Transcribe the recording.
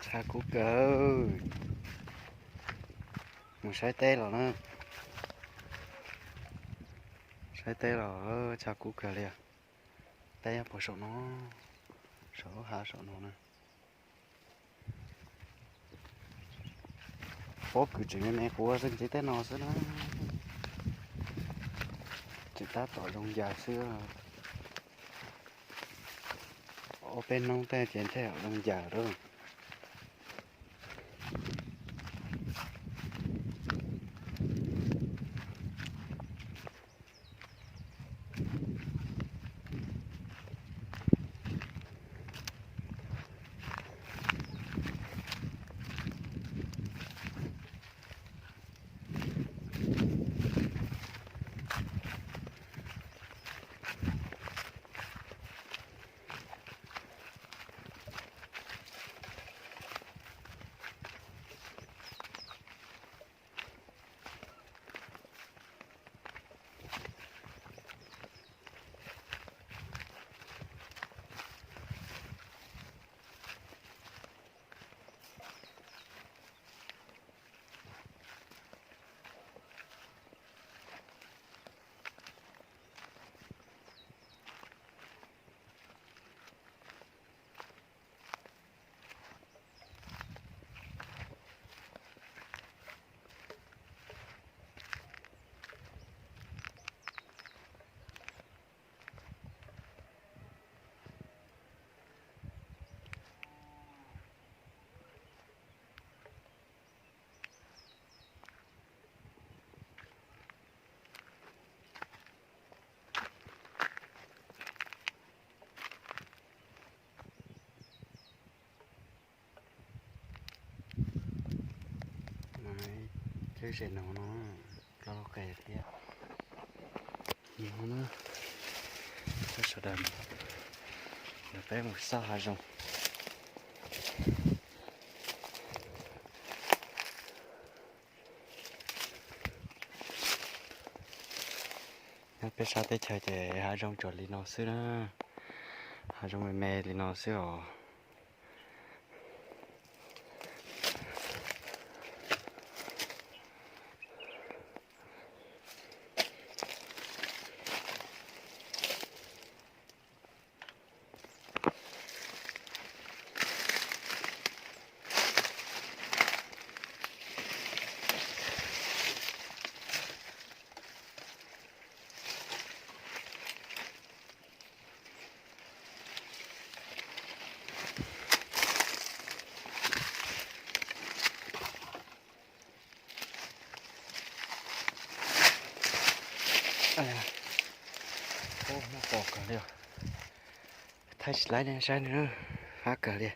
Qha kub kawg. Mus saib teb los na. Saib teb los, qha kub kawg li. Teb puag saum no, saum lub hav saum no na. Pob kws tseem me me quav zog ntxiv tej no xwb na. Tseem tab tom zoo ncaws xwb. Ob peb hnub tej ces thiaj zoo ncaws lawm. Ceb ze no no, ploj loj qes thiab. No na, sawv daws, peb mus xauj hav zoov. Nyob peb sab teb chaws ces hav zoov tsuas li no xwb na, hav zoov me me li no xwb os. Ub, muaj pom kawg li os. Thaij tsis laib li, saib no, fab kawg li.